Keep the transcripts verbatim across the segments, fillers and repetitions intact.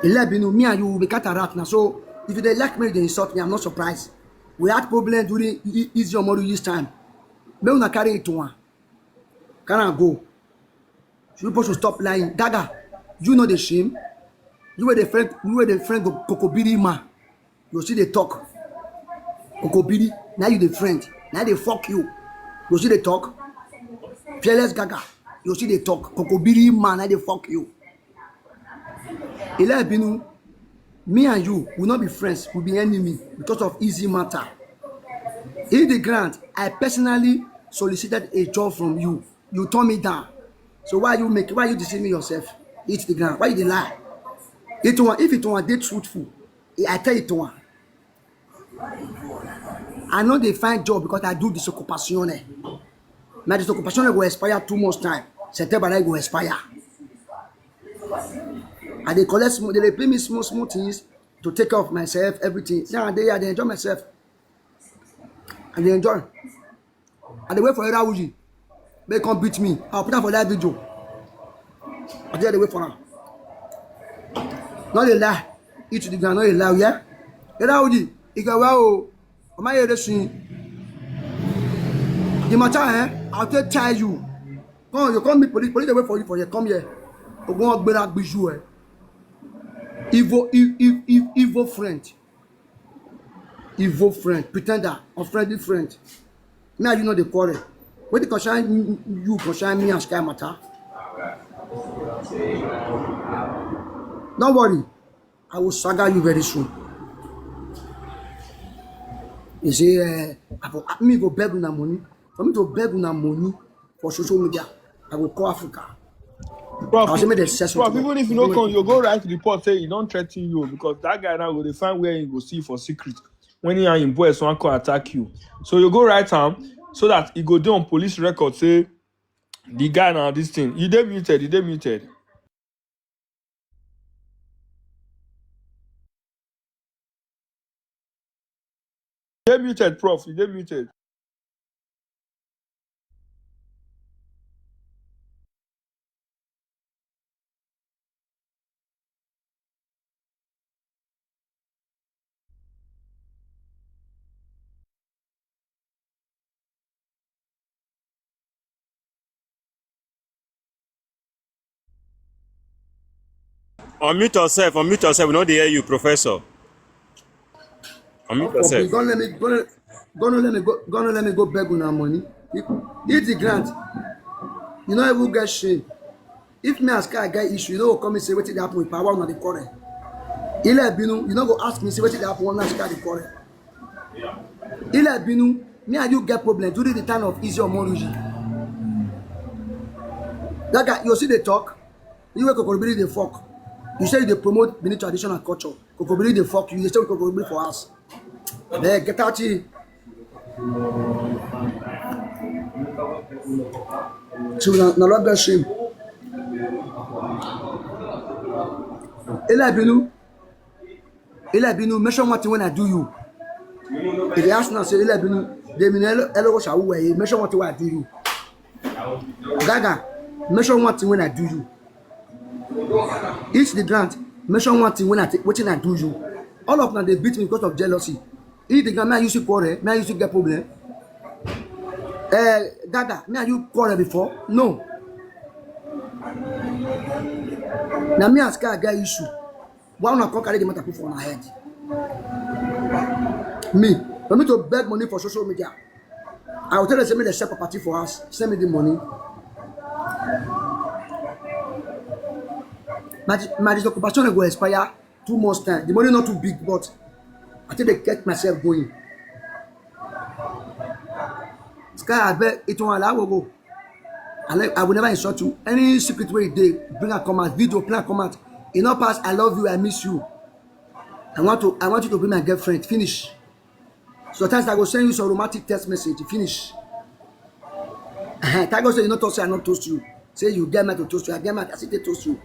Ilebinu, me and you will be cataract now. So if you dey like me, you dey insult me, I'm not surprised. We had problem during E-, E-, Easy Omoru this time. Make una carry it to one. Carry am go. You supposed to stop lying. Gaga, you know the shame. You were the friend, you were the friend of Kokobiri man. You see the talk. Kokobiri, now you the friend. Now they fuck you. You see the talk. Fearless Gaga, you see the talk. Kokobiri man, now they fuck you. Ilebinu, me and you will not be friends, we'll be enemy because of Easy matter. In the grant, I personally solicited a job from you. You turn me down. So why you make, why you deceiving yourself? Eat the ground. Why you dey lie? It one, if it one dey truthful, I tell it one. I know they find job because I do disoccupation. My disoccupation go expire two months time. September na go expire. I dey collect small, they dey pay me small small things to take care of myself, everything. Now I dey here, I dey enjoy myself. I dey enjoy. I dey wait for Ira Uji. Make come beat me. I'll put am for live video. I dey wait for am. No dey lie. Eat the ground, no dey lie, yeah? Ira Uji, if you well, oh, am I here soon? The matter, eh? I'll take tell you. Come, you come meet police. Police dey wait for you for here. Come here. Ogun Ogbera Gbiju, eh? Evil, evil, evil, evil friend. Evil friend, pretender, unfriendly friend. Me and you no dey quarrel. Wetin concern you concern me and Sky matter. Don't worry, I will swagger you very soon. You see, uh, I go, me go beg una money. For me to beg una money for social media, I go call Africa. Prof, I say make dem sell prof, something. Even if you no come, you go write report say he don threaten you, because that guy now go dey find where he go see for secret when he and him boys wan come attack you. So you go write am so that e go dey on police record say the guy na this thing. You dey muted, you dey muted. You dey muted, prof. You dey muted. Unmute yourself, unmute yourself. We no dey hear you, Professor. Unmute yourself. Go let me, go let, go let me go, go let me go beg una money. Eat the grant. You no even get shame. If me and Sky get issue, you no go come and say wetin dey happen with power una dey quarrel. Ile Binu, you no go ask me say wetin dey happen when me and Sky dey quarrel. Ile Binu, me and you get problem during the time of Easy Omoruji. That guy, you see the talk? You wey Kokorobiri dey fuck. You say you dey promote Benin tradition and culture. Kokorobiri dey fuck you. You dey stay with Kokorobiri for house. Abeg, get out here. So na, na love that shame. Ile Binu, Ile Binu, mention one thing when I do you. If they ask now, say Ile Binu, they mean hello, hello, what shall we wear? Mention one thing when I do you. Gaga, mention one thing when I do you. Eat the grant, mention one thing when I take, wetin I do you. All of them, they beat me because of jealousy. Eat the grant, may I use you quarrel, may I use you get problem. Uh, Gaga, me and you quarrel before? No. Now me and Sky get issue. Why una come carry the matter put for una head? Me, for me to beg money for social media, I will tell them, send me the share property for us, send me the money. My, my disoccupation go expire two months time. The money not too big, but I think they get myself going. Sky, I bet it won't allow go. I, like, I will never insult you. Any secret way they bring a comment, video plan comment. You know, pass, I love you, I miss you. I want to, I want you to be my girlfriend. Finish. Sometimes I go send you some romantic text message. Finish. Uh-huh. Tiger say you not toast, I not toast you. Say you get mad to toast you. I get mad, I still dey toast you.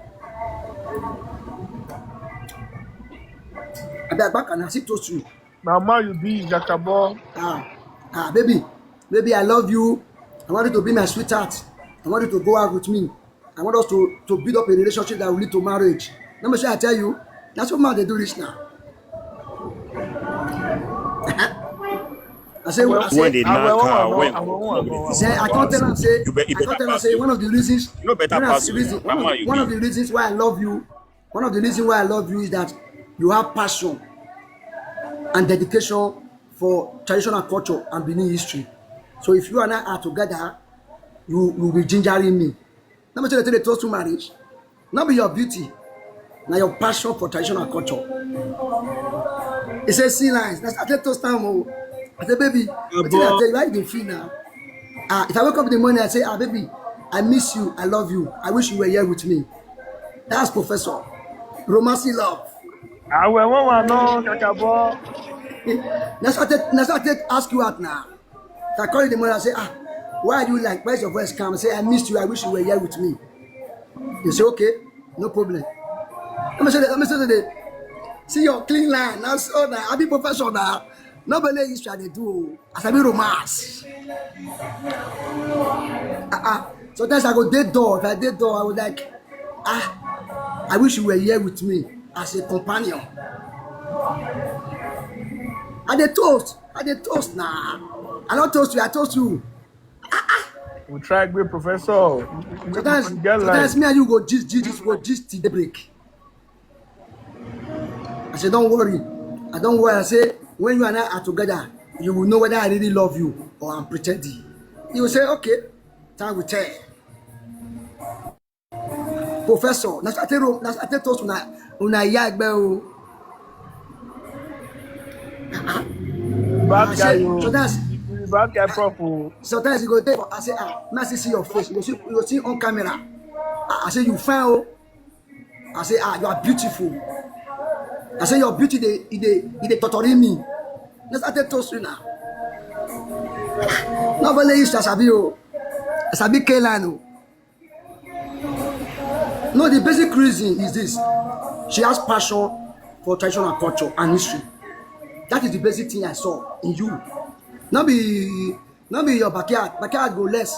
I be back and I still toast you. Mama, you be Jakabo. Ah, ah, baby, baby, I love you. I want you to be my sweetheart. I want you to go out with me. I want us to, to build up a relationship that will lead to marriage. Let me say, I tell you, That's what man dey do this now. I say, I say, When they I knack will her, want when one, I will want one. Say, I can't tell her say, You bet- you I can't better tell her pass say you. One of the reasons, You know better one of pass the you. reason, one of Mama, the, you one of be- the reasons why I love you, one of the reasons why I love you is that you have passion and dedication for traditional culture and Benin history. So if you and I are together, you you will be gingering me. Let me tell you, they toast to marriage. Not be your beauty, now your passion for traditional culture. He said, "See lines." That's I toast time. Oh, I said, "Baby, what did I tell you? How you dey feel now?" Ah, if I wake up in the morning, I say, "Ah, baby, I miss you. I love you. I wish you were here with me." That's professor. Romancy love. I will want one, no, Kakabo. That's what I take, that's what I take ask you out now. So I call you in the morning, I say, "Ah, why are you like, why is your voice calm?" I say, "I missed you. I wish you were here with me." You say, "Okay, no problem." Let me say that, let me say that. See your clean line. Now, so now, I be professional. Nobody is trying to do. As I be romance. Uh-uh. Sometimes I go dead door. If I dead door, I would like, "Ah, I wish you were here with me as a companion." I dey toast. I dey toast now. I don't toast you. I toast you. We try great professor. Sometimes, sometimes me and you go gist, gist, gist, go gist till daybreak. I say, "Don't worry. I don't worry." I say, "When you and I are together, you will know whether I really love you or I'm pretending." You will say, "Okay, time will tell." Professor, na so I take ro-, na so I take toast una, una yagbe o. Bad guy, you. Sometimes, you bad guy, prof. Oh. Sometimes you go there, I say, "Ah, now see, see your face." You go see, you go see on camera. I say, "You fine, oh." I say, "Ah, you are beautiful." I say, "Your beauty, they, they, they torturing me." Na so I take toast una. Not only you, Sabi, oh. Sabi Kelan, oh. No, the basic reason is this. She has passion for traditional culture and history. That is the basic thing I saw in you. Not be, not be your backyard. Backyard go less.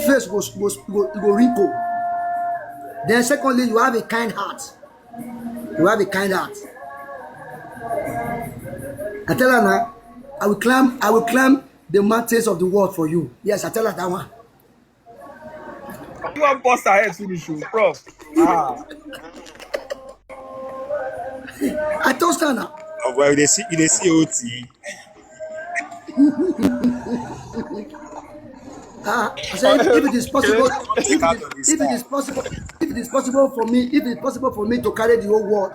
Face go, go, go, go wrinkle. Then secondly, you have a kind heart. You have a kind heart. I tell her now, "I will climb, I will climb the mountains of the world for you." Yes, I tell her that one. You want bust her head finish, oh, prof. Ah. I told her now. Oh, well, they see, they see O T. Ah, I said, if, if it is possible, if it is, if it is possible, if it is possible for me, if it is possible for me to carry the whole world,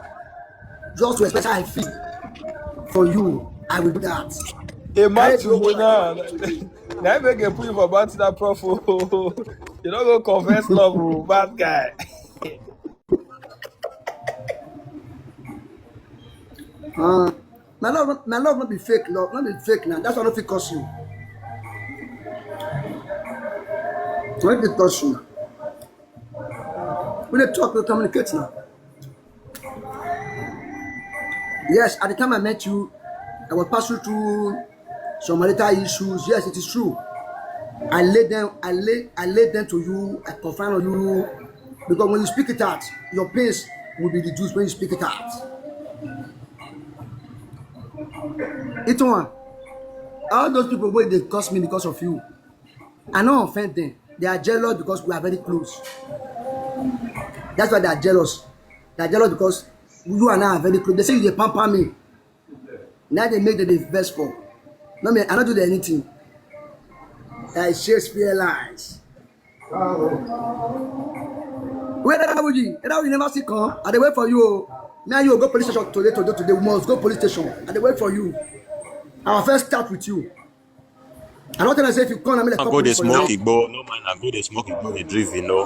just to express how I feel for you, I will do that. Hey, Matthew, now. Now make a put you for bad that prof. You don't go confess love, oh, bad guy. Uh, my love, my love not be fake love, not be fake now. That's why I don't feel curse you. Not be curse you. We dey talk, we communicate now. Yes, at the time I met you, I was passing through some marital issues. Yes, it is true. I laid them, I lay, I laid them to you. I confide on you because when you speak it out, your pains will be reduced when you speak it out. It's one. All those people wey dey curse me because of you, I no offend them. They are jealous because we are very close. That's why they are jealous. They are jealous because you and I are very close. They say you dey pamper me. Now they make them dey vex for. No, me, I don't do them anything. I Shakespeare lines. Where that would you? That would you never see come. I dey wait for you. Oh. Me and you go police station today, today, today. We must go police station. I dey wait for you. Our first start with you. I don't tell us if you come and make a I go couple dey for smoke you. Igbo. No man, I go dey smoke Igbo. Dey drift, you know.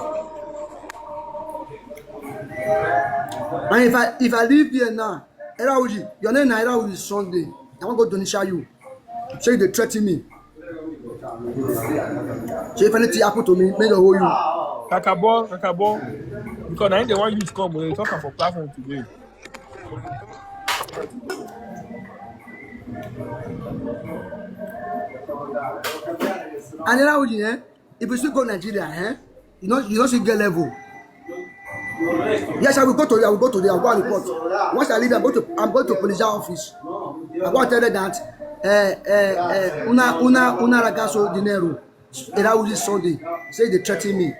And if I if I leave here now, Erawuji, your name na Erawuji Sunday. I wan go Donisha you. So you dey threaten me. So if anything happen to me, make dem hold you. Kakabo, Kakabo. Because I ain't the one you come. We talk for platform today. And Erawuji, eh? If you still go Nigeria, eh? You know, you don't still get level. Yes, I will go to, I will go today. I'll go and report. Once I leave, I'm going to, I'm going to police office. I go and tell them that uh, uh, uh, una una una ragaso dinero. Era only Sunday. Say they threaten me.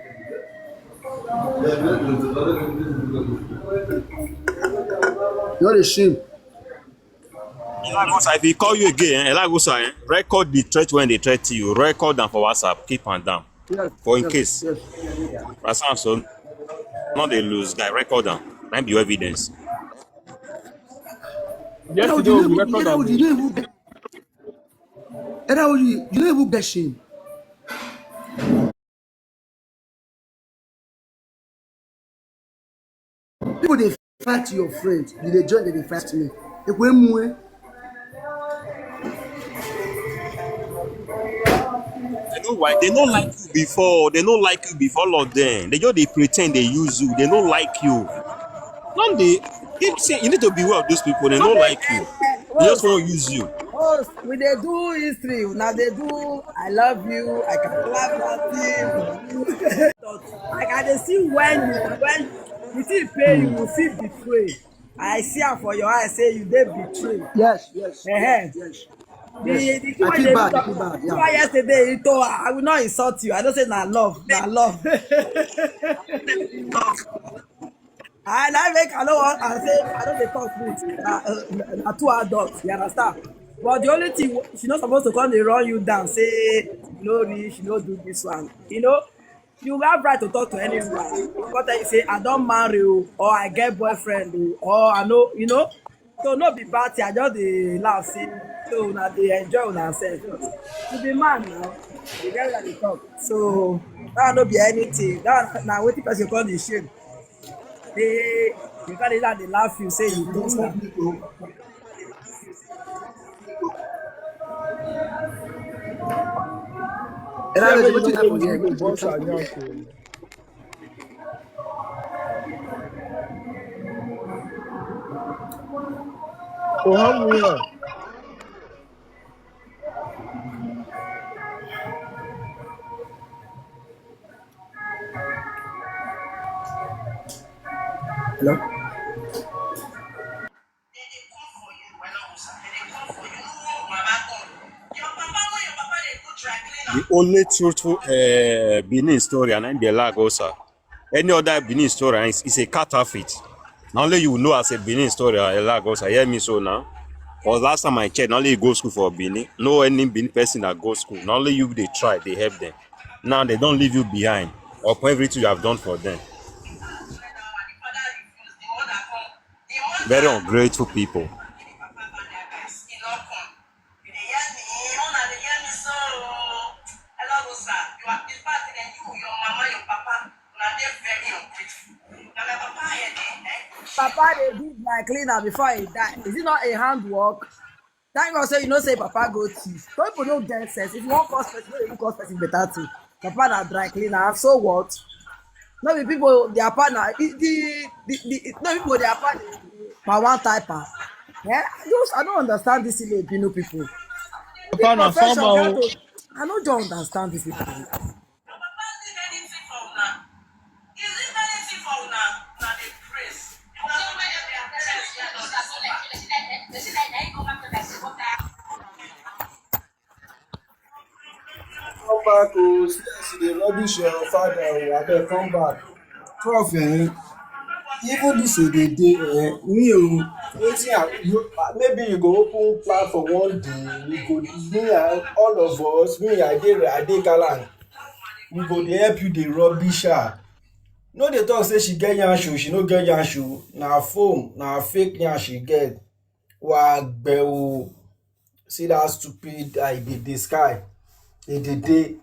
You're a shame. Elagosa, if he call you again, eh, Elagosa, eh, record the threat when they threat you. Record them for WhatsApp. Keep them down. Yes, For in yes, case. Yes. As Samson, not they lose, guy. Record them. That be your evidence. Era Yesterday only, you we know, record era am. only, you know, even get, era only, you know, even get shame. People they fight your friend, you they join, they fight me. Ekwe mue. They know why. They don't like you before. They don't like you before, all of them. They just they pretend they use you. They don't like you. Don't they? Keep saying you need to beware of these people. They don't like you. They just want to use you. Oh, we dey do history. Now they do. I love you. I can clap that thing. Like I dey see when you when the thing pay you, you feel betrayed. I see am for your eye say you dey betrayed. Yes, yes, Ehe. Yes. The the thing I wey feel dey bad, do I feel bad, the yeah. one yesterday, Ito, I will not insult you. I don't say na love, na love. I like make I no wan I say I no dey talk with na uh, na two adults, you understand? But the only thing she no suppose to come dey run you down say you no reach, you no do this one. You know, you have right to talk to anyone. But I say I don marry o, or I get boyfriend o, or I no, you know. So no be bad thing. I just dey laugh say so una dey enjoy una sef. You be man now. You get where I dey talk. So that no be anything. That na wetin person call the shame. They you can't let they laugh you say you don't stop. Era wetin happen here? Boss Anyanko. For how we are? Hello. The only truthful uh, Benin story and I'm the Lagosa. Any other Benin story is, is a counterfeit. Not only you know as a Benin story, uh, Lagosa. Hear me so now. Because last time I checked, not only you go school for Benin. No any Benin person that go school. Not only you they try, they help them. Now they don't leave you behind. Upon everything you have done for them. Very ungrateful people. Papa dey do dry cleaner before he die. Is it not a handwork? Thank God say you know say Papa go thief. Some people no get sense. If you wan cause person, no even cause person better thing. Papa na dry cleaner. And so what? No be people their partner. The the the, the no people their partner. Pa one type am. Yeah, I just I don't understand this Ile Binu people. Papa na farmer o. I no just understand this people. Come back o, see as you dey rubbish your father o, abeg come back. Prof eh, even this e dey dey eh, me o, wetin I, you, maybe you go open platform one day, we go, me and all of us, me I dey, I dey gallant, we go dey help you dey rubbish her. No dey talk say she get yansh o, she no get yansh o, na phone, na fake yansh she get. Wa gbe o. See that stupid eye dey dey sky. E dey dey,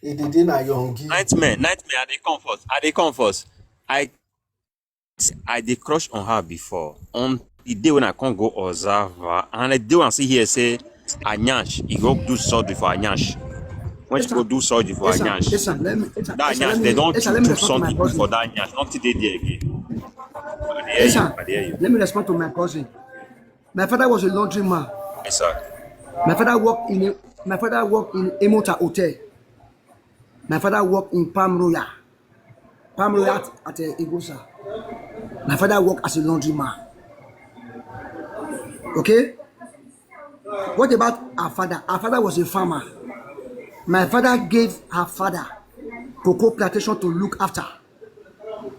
e dey dey na yongi. Nightmare, nightmare, I dey come first. I dey come first. I I dey crush on her before. On the day when I can't go observe her, and I do and see here say Anyash, he go do surgery for Anyash. When she go do surgery for Yes, sir. Anyash, Yes, sir. Let me, yes, sir. That Yes, sir. Anyash, Let they me, don't yes, sir. do Let me respond to my something cousin. For that Anyash, not today there again. I dey hear Yes, you, sir. I dey hear you. Let me respond to my cousin. My father was a laundry man. Yes, sir. My father worked in a, my father worked in Emota Hotel. My father worked in Palm Royal. Palm Royal at, at uh, Igosa. My father worked as a laundry man. Okay? What about our father? Our father was a farmer. My father gave her father cocoa plantation to look after.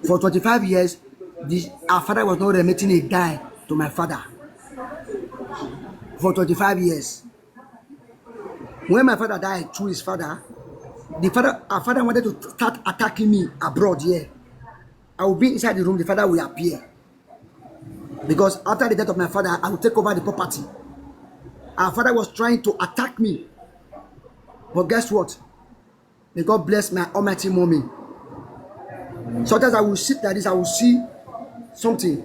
For twenty-five years, the, our father was not remitting a dime to my father. For twenty-five years. When my father died through his father, the father, our father wanted to start attacking me abroad here. I will be inside the room, the father will appear. Because after the death of my father, I will take over the property. Our father was trying to attack me. But guess what? May God bless my almighty mommy. Sometimes I will sit like this, I will see something,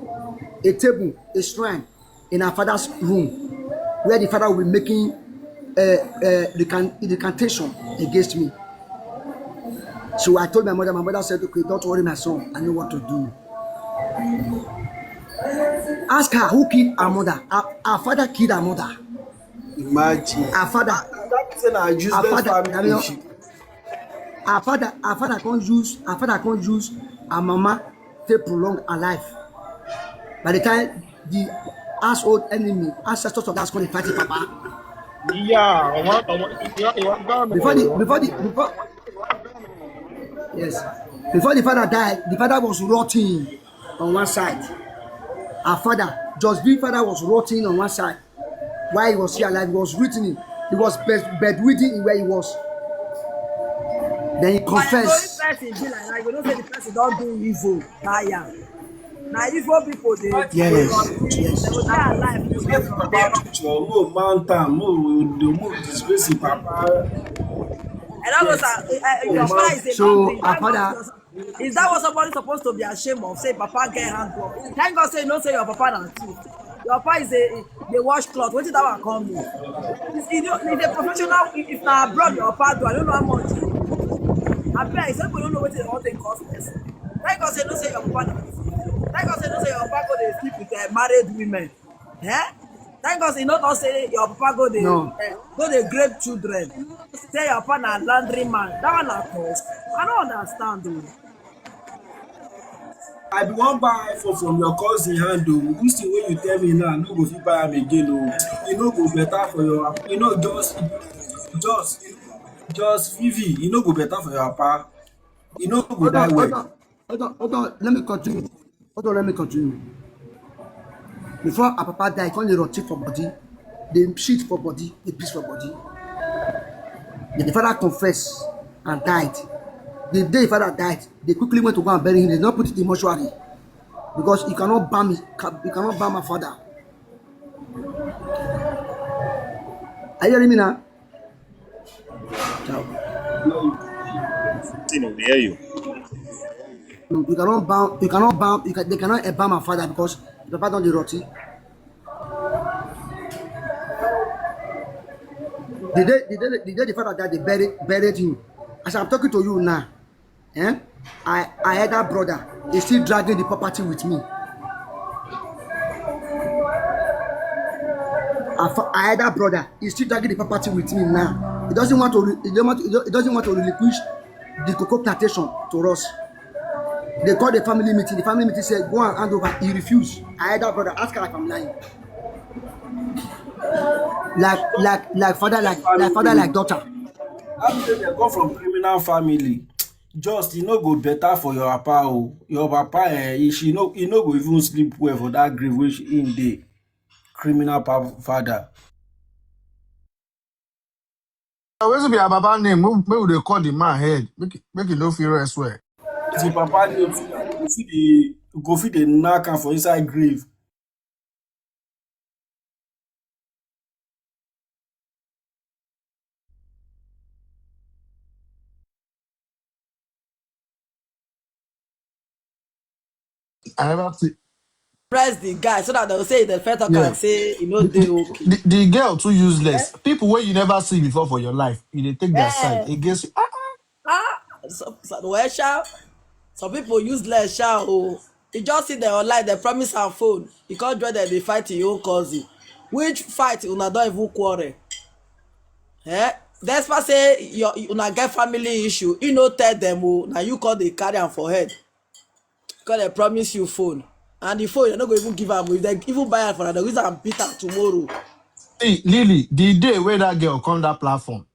a table, a shrine in our father's room where the father will be making a, a recant- recantation against me. So I told my mother, my mother said, "Okay, don't worry, my son, I know what to do." Ask her who killed her mother. Her, her father killed her mother. Imagine. Her father, That person are her useless father, I family. mean, She- her father, her father can't use, her father can't use her mama to prolong her life. By the time the household enemy, ancestors of that school, they fight the papa. Yeah, I want, I want, I want, I want Before the, before the, before, yes, before the father died, the father was rotting on one side. Her father, just the father was rotting on one side. While he was here alive, he was rotting. He was bed- bedridden in where he was. Then he But I know if confessed. Person be like that, you know say the person don do evil tire. Na evil people dey Yes, yes. They go die alive. Picture, mo man time, mo the mo disgrace papa. I don't know, sir. Uh, your father is a So, boundary. our father- Is that what somebody supposed to be ashamed of? Say papa get hand work. Thank God say you know say your papa na thief. Your papa is a the wash cloth. Wetin that one come do? It's, you know, it's a professional. If if na abroad your papa do, I don't know how much. Abeg, some people don't know wetin they want to cost person. Thank God say no say your papa na thief. Thank God say no say your papa go dey sleep with uh, married women. Eh? Thank God say no don say your papa go dey No. uh, go dey grape children. Say your papa na laundry man. That one na cause. I don't understand o. I be wan buy iPhone from your cousin hand o. This thing wey you tell me now, no go fit buy am again o. E no go better for your, you know, just, just, just Vivi. E no go better for your papa. E no go Hold die on, hold well. on, hold on, hold on. Let me continue. Hold on, let me continue. Before her papa die, he come dey rot for body, they shit for body, they piss for body. The father confessed and died. The day the father died, they quickly went to go and bury him. They did not put it in mortuary because you cannot ban me. You cannot ban my father. Are you hearing me now? Ciao. Tino, we hear you. You cannot ban. You cannot ban. You can, they cannot eh, ban my father because the papa don dey rot. The day, the day, the day the father died, they buried, buried him. As I'm talking to you now, eh? I, I elder brother is still dragging the property with me. I fa- I elder brother is still dragging the property with me now. He doesn't want to. Re- he, don't want, he don't- he doesn't want to relinquish the cocoa plantation to us. They called the family meeting. The family meeting said, "Go and hand over." He refused. I elder brother, ask her if I'm lying. Like like like father like like father like daughter. How say they come from criminal family? Just e no go better for your papa o. Your papa eh, e she no e no go even sleep well for that grave wey she in dey. Criminal pa- father. Wetin be her papa name? Make make we dey call the man head. Make make he no fit rest well. The papa name go fit dey go fit dey knack am for inside grave. I never see. Press the guy so that they will say the first talk Yeah. and say you know they okay. The, the girl too useless. People wey you never see before for your life, you dey take their side Eh. Against you. Ah, ah. Ah, so, so, well, sha, some people useless, sha. Oh, you just see them online. They promise her phone. You can't join them. They fight your own cousin. Which fight una don't even quarrel? Eh? Despite say your una get family issue, you no tell them. Oh, now you call the carry am for head. Because they promise you phone. And the phone, they no go even give am. If they even buy am for her, they use am beat am tomorrow. See, Lily, the day where that girl come that platform,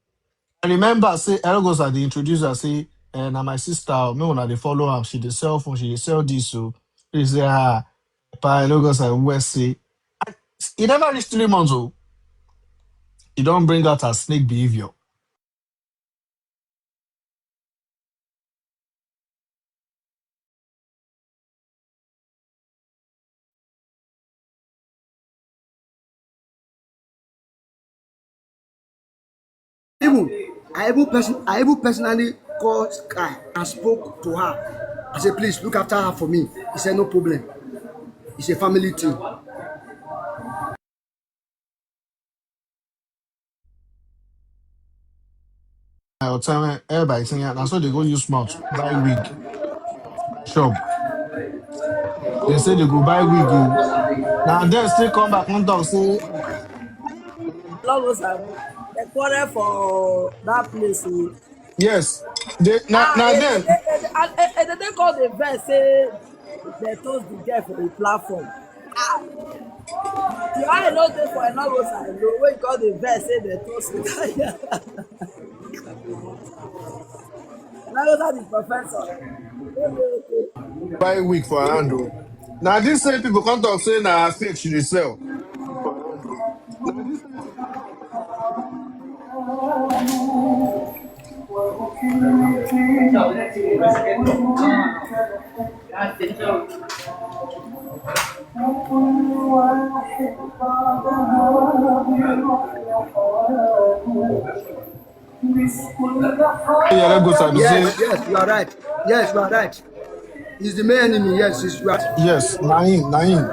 I remember say Elogos had the introducer say, eh, "Na my sister, oh, me una dey follow am. She dey sell phone, she dey sell this." So he say, "Ah, pa Elogos, I will say." I, it never reached three months, oh. He don't bring out her snake behavior. Even I even person I even personally called Sky and spoke to her. I said, "Please look after her for me." He said, "No problem. It's a family thing." My hotel, eh, by saying, "Na so they go use mouth buy wig shop." They say they go buy wig. Oh. Now they still come back and talk say, Lord knows, I, they quarrel for that place. Oh. Yes, they now Ah, now eh, then. eh, eh, eh, eh, eh, they call the verse say they toast the girl for the platform. Ah, the eye no dey for another side. No way, call the verse say they toast the girl. Now that the professor. Okay, okay. Buy wig for her hand. Oh. Now these same people come talk say na fake she dey sell. Yeah, let go, sir. Yes, yes, you are right. Yes, you are right. He's the main enemy. Yes, he's right. Yes, Naim, Naim.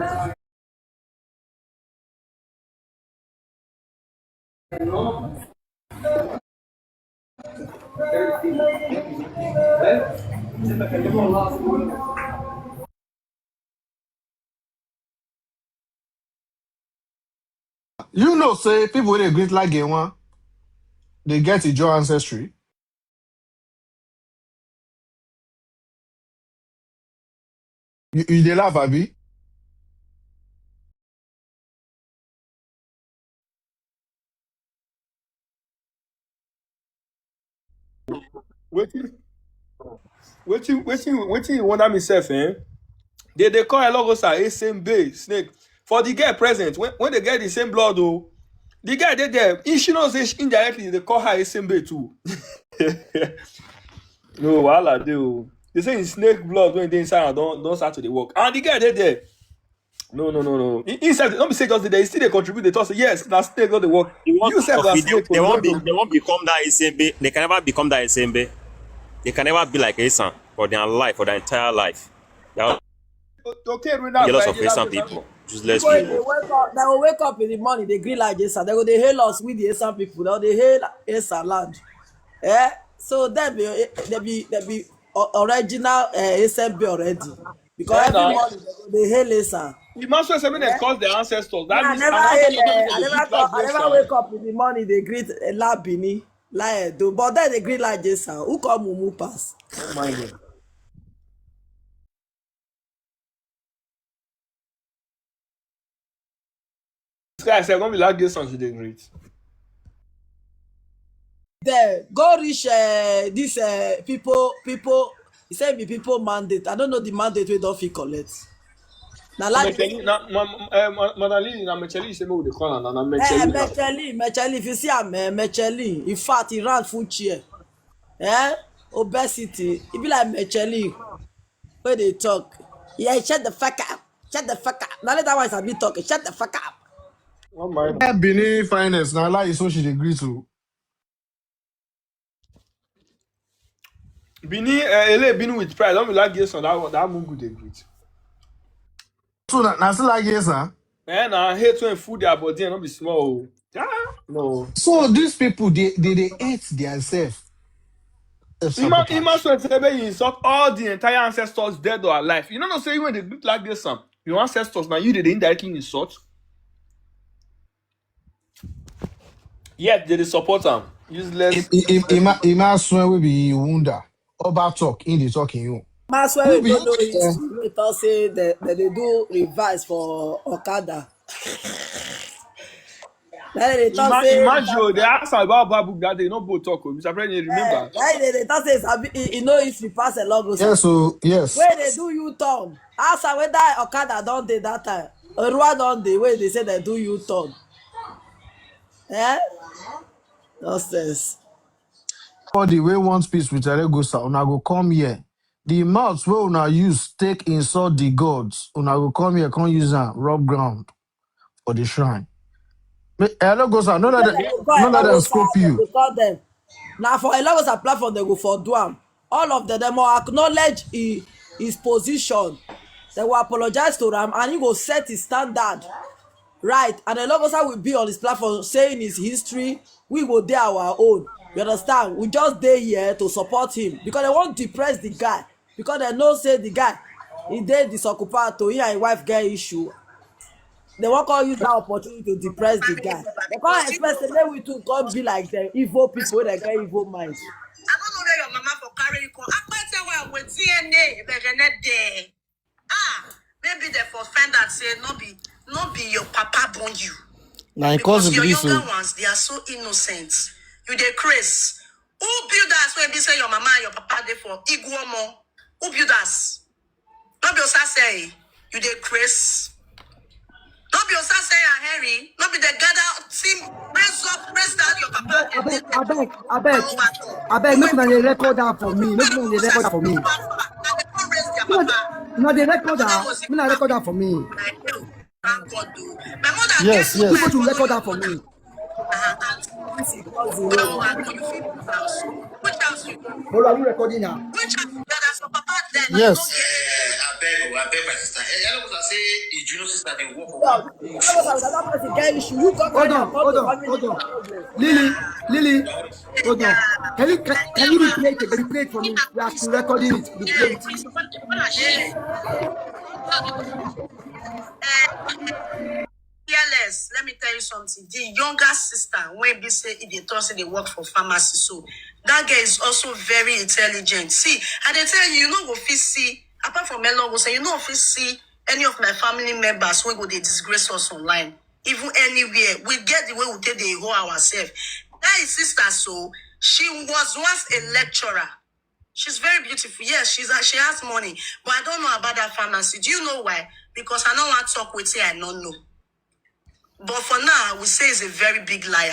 You know, say people wey dey greet like gay one, they get a Joe ancestry. You, you dey laugh, abi? Wetin wetin wetin wetin you wonder me sef, eh? They dey call Elogosa Esembe snake. For the girl present, when, when they get the same blood, oh, the girl dey there. If she knows say she, indirectly they call her Esembe too. No wahala dey, oh. They say in snake blood when they inside and don't don't start to dey work. And the girl dey there. No, no, no, no. He, he said, don't be say just there. He still dey contribute. They talk say yes, na snake don dey work. You sef na snake. They won't be. They won't become that Esembe. They can never become that Esembe. They can never be like Esan for their life, for their entire life. They are okay, jealous of Esan people, useless people. They wake up. They will wake up in the morning. They green like Esan. They go. They hail us with the Esan people. They go. They hail Esan land. Eh? So they be. They be. They be original uh, Esembe already. Because every morning they, they hail Esan. You must say something that calls the ancestors. That means I never, I never wake up in the morning, they greet Labini, Laedo, but then they greet like Jason. Who call Mumu pass? Oh my God. This guy said, don't be like this song, she dey great. There, go reach uh, this uh, people, people, he said be people mandate. I don't know the mandate we don't fit collect. Na like Mecheli, na, ma, ma, eh, ma, Madam Lily, na Mecheli, you say make we dey call am, na, na eh, Mecheli na. Mecheli, Mecheli, if you see am, eh, Mecheli, in fact, he ran full chair. Eh? Obesity, he be like Mecheli. Where they talk. Yeah, shut the fuck up. Shut the fuck up. Now that one is a bit talking. Shut the fuck up. Oh my. Benin finest. Now like so she dey greet you. Benin, uh, Ele Benin with pride. Don't be like this one. That one, that Mungu dey greet. So na, na still like this, huh? Eh, na hate when food their body and not be small. Oh. Ah, no. So these people they they, they hate themselves. Ima Ima Swete, you insult all the entire ancestors, dead or alive. You know, not say when they greet like this, um, your ancestors now you did indirectly insult. Yet they dey support am. Useless. Ima Ima Swete will be wonder. Oba talk in the talking you. Maxwell, we don't know history. We talk say they, they, they do revise for Okada. Then they talk Ima- say Imagine, oh, they ask about Babu that day, no go talk. Oh, Mister President, remember? Why they, they talk say Sabi, he, he know history pass a long. Yes, so yes. Where they do you turn? Ask her whether Okada don't dey that time. Orua don't dey where they say they do you turn. Eh? Nonsense. Anybody wey want peace with Elegusa, una go come here. The mouth wey una use take insult the gods, una go come here, come use am rub ground for the shrine. Elegusa, no let them, no let them scope you. Now for Elegusa platform, they go for do am. All of them, they more acknowledge his, his position. They will apologize to Ram and he go set his standard. Right. And Elegusa will be on his platform saying his history. We go dey our own. You understand? We just dey here to support him because they won't depress the guy. Because they know say the guy, he dey disoccupied to he and his wife get issue. They won't call use that opportunity to depress the guy. They can't expect say make we too come be like them evil people that get evil minds. I don't know where your mama for carry you come. I can't tell where with D N A, but you're not there. Ah, maybe they for find out say no be no be your papa born you. Na him Because cousin your be this younger o. Ones, they are so innocent. You dey craze. Who build us when be say your mama and your papa dey for Iguomo? Who build us? No be Osa say you dey craze. No be Osa say and Henry. No be the gather team raise up, raise down your papa. And Abeg, then abeg, abeg, Oluwato. abeg, make una dey record am for me. Make una dey record am for me. They come raise their Una, papa. una dey record That am. was Make una record am for me. I know. Thank God, though. My mother Yes, get yes. People to record am for me. Which house you go? Hold on, are you recording now? Which house you gather for papa then? Yes. Eh, I beg, I beg my sister. Eh, hello, I say, the junior sister, they work for That person get issue. You come Hold on, hold on, hold on. Lily, Lily, hold on. Can you can, can you replay it? Replay it for me. We are still recording it. Replay it. Fearless, let me tell you something. The younger sister, when be say if they talk say they work for pharmacy, so that girl is also very intelligent. See, I dey tell you, you no go fit see, apart from Elon go say, you no fit see any of my family members wey go dey disgrace us online. Even anywhere, we get the way we take dey hold ourselves. That is sister, so she was once a lecturer. She's very beautiful. Yes, she's a, she has money, but I don't know about that pharmacy. Do you know why? Because I don't want to talk with her. I don't know. But for now, I will say he's a very big liar.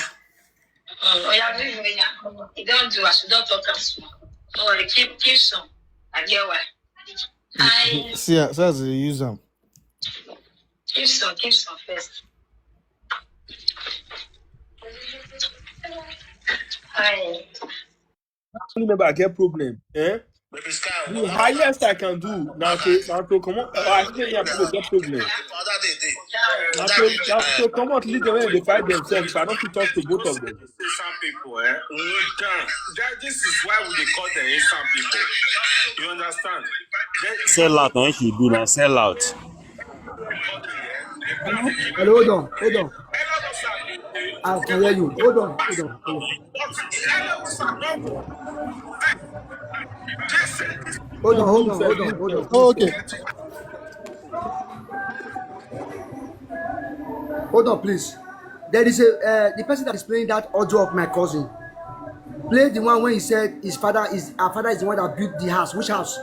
Oh, yeah, leave me, yeah. You don't do as you don't talk as well. Don't worry, keep keep some. I get why. I See, see as they use am. Keep some, keep some first. I Family member get problem. Eh? Baby Sky, The highest I can do now to now to come on. Oh, I think you have to get problem. Other day, day. Now to now to come out, leave them when they fight themselves. I don't fit talk to both of them. Say some people, eh? That, this is why we dey call them inside people. You understand? They, Sell out, na him she do na sell out. Hello, hold on, hold on. I can hear you. Hold on, hold on, hold on. Hold on, hold on, hold on, hold on. Oh, okay. Hold on, please. There is a uh, the person that is playing that audio of my cousin. Play the one when he said his father is her father is the one that built the house. Which house?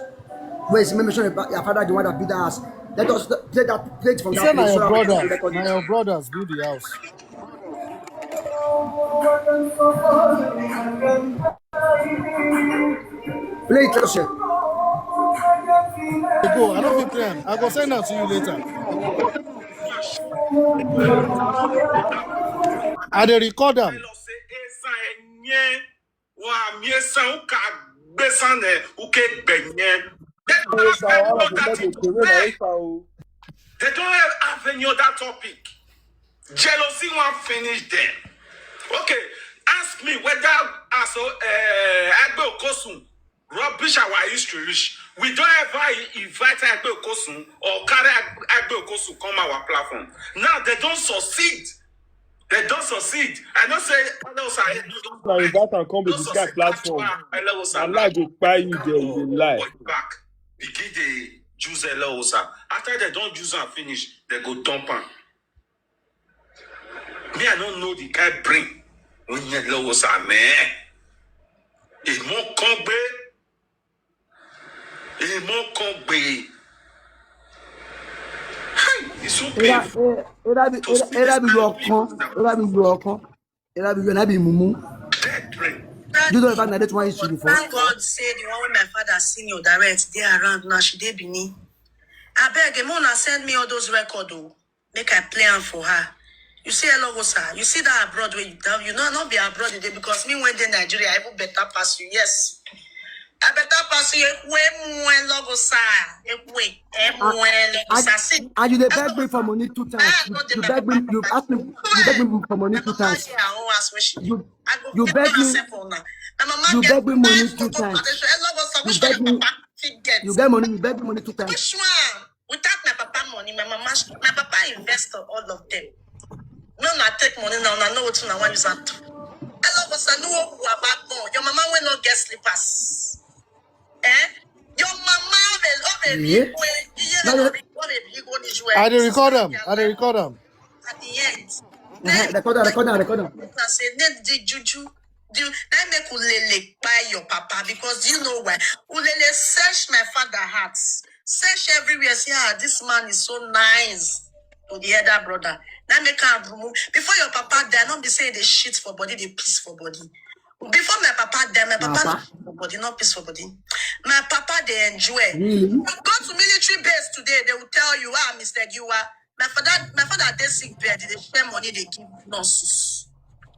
Where is mentioned about your father the one that built the house? Let us play that play it from He that said, "Na place. your So that we can brothers, record na it. Your brothers build the house." Play it, Joseph. Go, I don't fit play am. I go send am to you later. I dey record am. Wa mi esan uka besan e uke gbenye. They don't have any other topic. Jealousy won't finish them. Okay, ask me whether as uh, Agbe Okosun rubbish our history reach. We don't ever invite Agbe Okosun or carry Agbe Okosun come our platform. Now they don't succeed. They don't succeed. I don't say Elegusa. Now you back and come with this guy platform. I lie go buy you there with a lie. Back. begin dey use Elowosa. After dem don use am finish, dem go dump am. Me, I no know the kind brain wey Elowosa, man. Èèmọ̀ kan gbé. Èèmọ̀ kan gbé. Hey, it's so painful. Erabi, erabi yọ ọkan, erabi yọ ọkan, erabi yọ nabi mumu. Dead brain. You don't ever narrate one issue before. Thank God say the one wey my father senior direct dey around now, she dey Benin. Abeg, make una send me all those record o, make I play am for her. You see, Elowosa, you see that abroad wey you down, you know, not be abroad today because me when dey Nigeria, I even better pass you. Yes, I better pass you. Ekwe mu Elowosa, ekwe, emu Elowosa. See, And you dey beg me for money two times. Ah, You, no, dey you my beg me. papa. You ask me. You beg me for money My two mama times. dey her own house when she. You I go you give beg her me. Herself for una. My mama You dey beg me money beg two for times. compensation. Elowosa, You which beg kind me. papa fit get? You beg money. You beg me money two times. Which one? Without my papa money, my mama, my papa invest all of them. No, na take money now. I know what I want use am do. Elowosa, no one who about born. Your mama will not get slippers. Eh? Your mama will not be Yeah. big way. You No, know, no. be one a big one is I dey record am. I dey record am. At the end. Uh-huh. Record am. Record am. Record am. I say, then the juju. You, that make Ulele buy your papa because you know why. Ulele search my father heart. Search everywhere. Say, ah, this man is so nice to the elder brother. That make her remove. Before your papa die, not be say they shit for body, they piss for body. Before my papa die, my papa Papa. Not piss for body, not piss for body. My papa they enjoy. Really? You go to military base today, they will tell you, ah, Mister Giwa, my father, my father they sick bed, they share money they give nurses.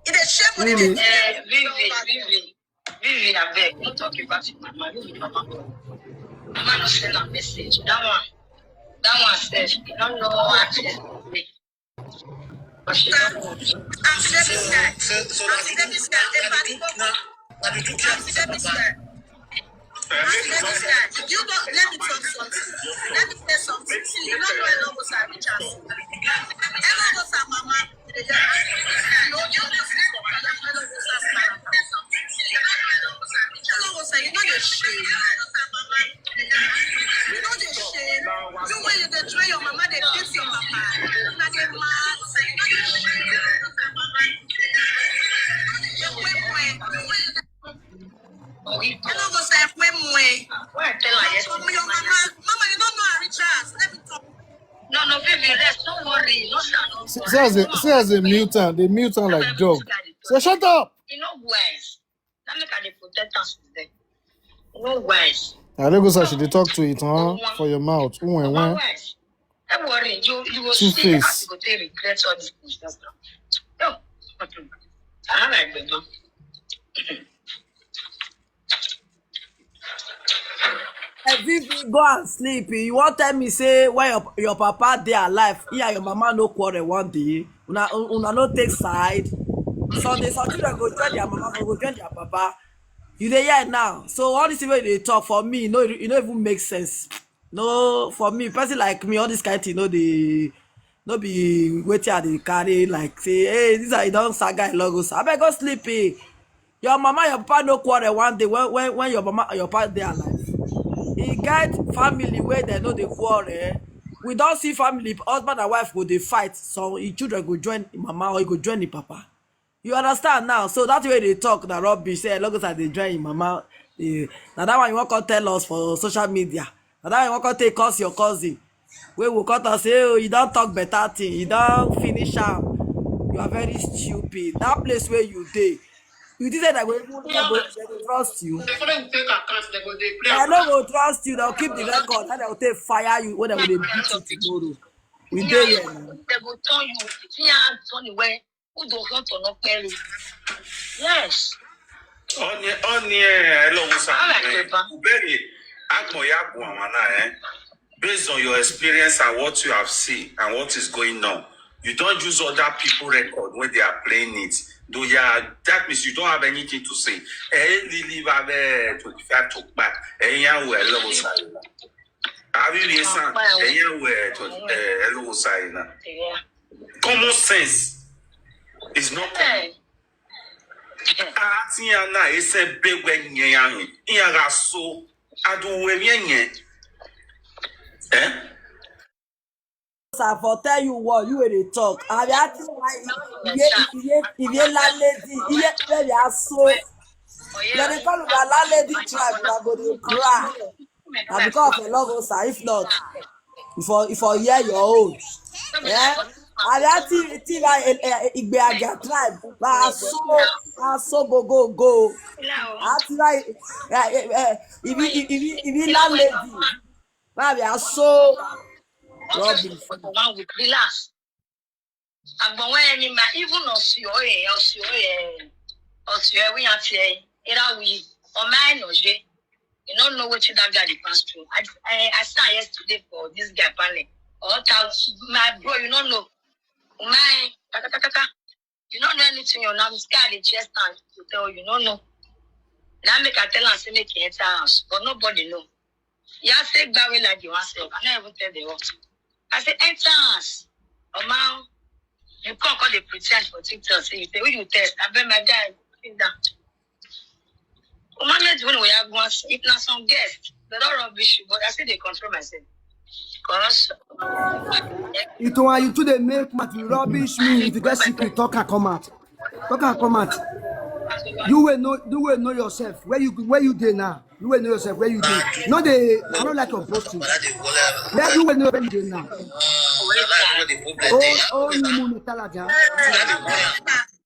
If they share money they Really? give Eh, them, Vivi, Vivi, Vivi, abeg, no talk about your mama. Leave your mama. Mama no send a message. That one, that one says she don't know what to do. But she don't know. Auntie Davis guy, Auntie Davis guy, Auntie Davis guy. Auntie Davis guy, you don't, let me talk something. Let me say something. See, you don't know Elowosa reach house. Elowosa mama, you dey hear me? You know, you know, Elowosa style. Elowosa, you know the shame. You know the shame. You when you dey try your mama, they beat your papa. Una dey mad. Elowosa, ekwe mwe. Why I tell her yes? Your mama, mama, you don't know her reach house. Let me talk. No, no, Vivi, rest. Don't worry. No, sir, no. See, see as a see as a mutant, they mutant like dog. Say shut up. You know wise. That make I dey protect us today. You know wise. Elowosa, she dey talk to it, huh? For your mouth. Ooh, and Mama when? Wise. Don't worry. You you will Two see how face. you go take regret all these things. Just now. No. I like the man. Eh, Vivi, go and sleep. You wan tell me say when your, your papa dey alive, he and your mama no quarrel one day. Una una no take side. Some dey some children go join their mama, some go join their papa. You dey hear now. So all this thing wey you dey talk for me, no, e no even make sense. No, for me, person like me, all this kind thing no dey, no be wetin I dey carry like say, hey, this I don saga Elowosa. Abeg go sleep. Eh. Your mama, your papa no quarrel one day when when when your mama and your papa dey alive. E get family wey dem no dey quarrel. We don see family, husband and wife go dey fight. So e children go join im mama or e go join im papa. You understand now? So that way they talk na rubbish. Say Elowosa dey join im mama. Eh, na that one you wan come tell us for social media. Na that one you wan come take curse your cousin. Wey will come talk say, oh, you don talk better thing. You don finish am. You are very stupid. That place where you dey, you think say they go even they go, they go trust you? The following take account, they go dey play. I no go trust you. They'll keep the record. And they'll take fire you when they will dey beat you tomorrow. We dey here now. They go tell you. See how Tony where who don't want to not pay. Yes. Onye onye Elowosa. All right, Papa. Ubere agbo ya gwa wana, eh. Based on your experience and what you have seen and what is going on, you don't use other people record when they are playing it. Though yeah, that means you don't have anything to say. Eh, Lily Babe twenty-five to back. Eh, yeah, well, Elowosa. Abi we san. Eh, yeah, well, to eh, Elowosa na. Yeah. Common sense is not common. Hey. Ati ya na ese begwe nye ya ni. Iya ga so. Adu we ye nye. Eh? I for tell you what you will dey talk. I be acting like if you if you landlady, if you tell you so. Then they call you landlady tribe, you go dey cry. Na because of a love, sir. If not, if I if I hear your own, yeah. I be acting acting like Igbe Aja tribe, but I so I so go go go. I acting like if you if you if you landlady. Why we are so rubbish? One week, relax. Agbon when any man, even Osio, eh, Osio, eh, Osio, we are here. Era we, or mine, or je. You don't know what you that guy dey pass through. I, I, I saw yesterday for this guy panel. Or tell my bro, you don't know. My, ta, ta, ta, ta, ta. You don't know anything. You now this guy dey chest and to tell you, no, no. Now make I tell am say make he enter house, but nobody know. Yeah, say gbawe like you want say. I never even tell the work. I say enter house. Oh man, you come come dey pretend for TikTok. Say you say, "Who you test?" I bet my guy, sit down. Woman, let me know where I go and see. If not some guest, they don't rubbish you, but I say they control myself. Cause Itowan, you too dey make mouth, you rubbish me. If you get secret, talk and come out. Talk and come out. You will know, you will know yourself. Where you where you dey now? You will know yourself where you dey. No, dey I don't like your boasting. Where you will know where you dey now? Oh, oh, you know, Talaja.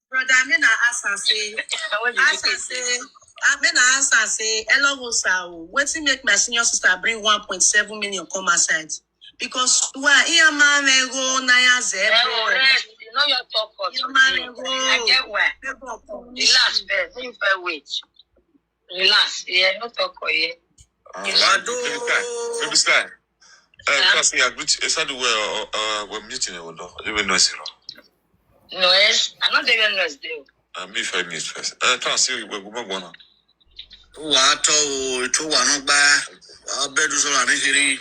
Brother, me na ask am say, ask am say, ah, me na ask am say, hello, sir, wetin make my senior sister bring one point seven million come outside? Because why? Iya ma me go na ya zero. Rest, you know your talk. Iya ma me go. I get why. Relax, first. Make you first wait. Relax. Yeah, no talk here. Baby sky. Baby sky. Uh, Kasi, I greet. Is that the way uh, we're muting you? No, you will not zero. No, yes. I don't even know it's there. Uh, me if I mute first. Uh, Kasi, we're going to Wà á tọ́ o, ètò wà náà gbá, wà á bẹ́ẹ̀dù sọ̀rọ̀ àníṣeré.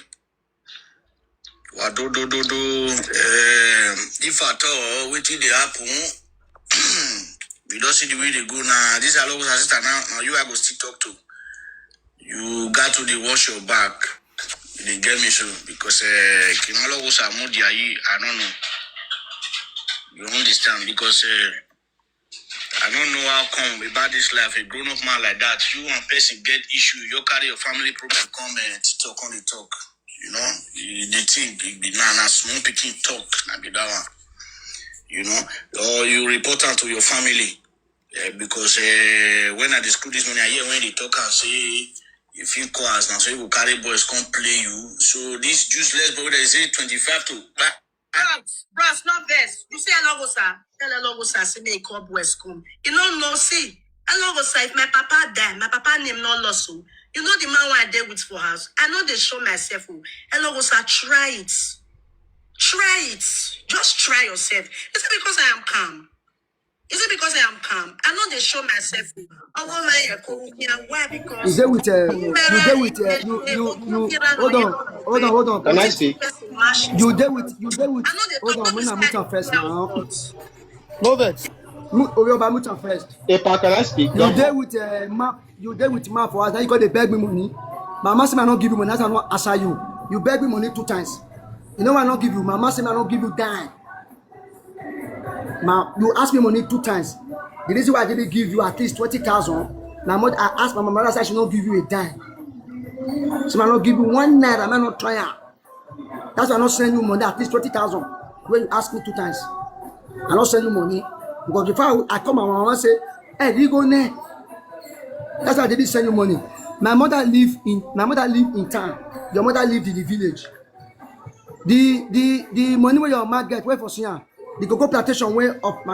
Wà dódódódó. If at all wetin dey happen, we don see the way dey go now. This Alogo sister now, now you I go still talk to. You got to dey wash your back. You dey get me so because uh, Kinalogo Samudi, I don't know. You understand because uh, I don't know how come about this life, a grown up man like that, you and person get issue, you carry your family problem come and talk on the talk. You know, the thing be now na small picking talk, na be that one. You know, or you report am to your family. Yeah, because uh, when I dey school this morning, I hear when they talk and say, if you call us now, so you go carry boys come play you. So this useless boy that is twenty-five to back. Bros, bros, not vex. You say Elogosa. Tell Elogosa, say make come boys come. You know, no, see. Elogosa, if my papa die, my papa name not lost. So you know the man who I dey with for house. I know they show myself. Oh. Elogosa, try it. Try it. Just try yourself. Is it because I am calm? Is it because I am calm? I know they show myself. Oh, why? Because you dey with uh, you dey with uh, you you you hold on, hold on, hold on. Can I speak? You dey with you dey with hold on, when I meet am first now. No vex. Oyoba, meet am first. Epa, can I speak? You dey with uh, ma you dey with ma for us. Now you go dey beg me money. Mama say I no give you money. That's why I no answer you. You beg me money two times. You know why I no give you? Mama say I no give you dime. Now you ask me money two times. The reason why I didn't give you at least twenty thousand. Now I ask my mama that she not give you a dime. So I not give you one naira. I not try her. That's why I not send you money at least twenty thousand. When you ask me two times, I not send you money because before I, I come, my mama say, "Hey, you go there." That's why I didn't send you money. My mother live in my mother live in town. Your mother live in the village. The the the money where your mama get where for Sian, the cocoa plantation where of my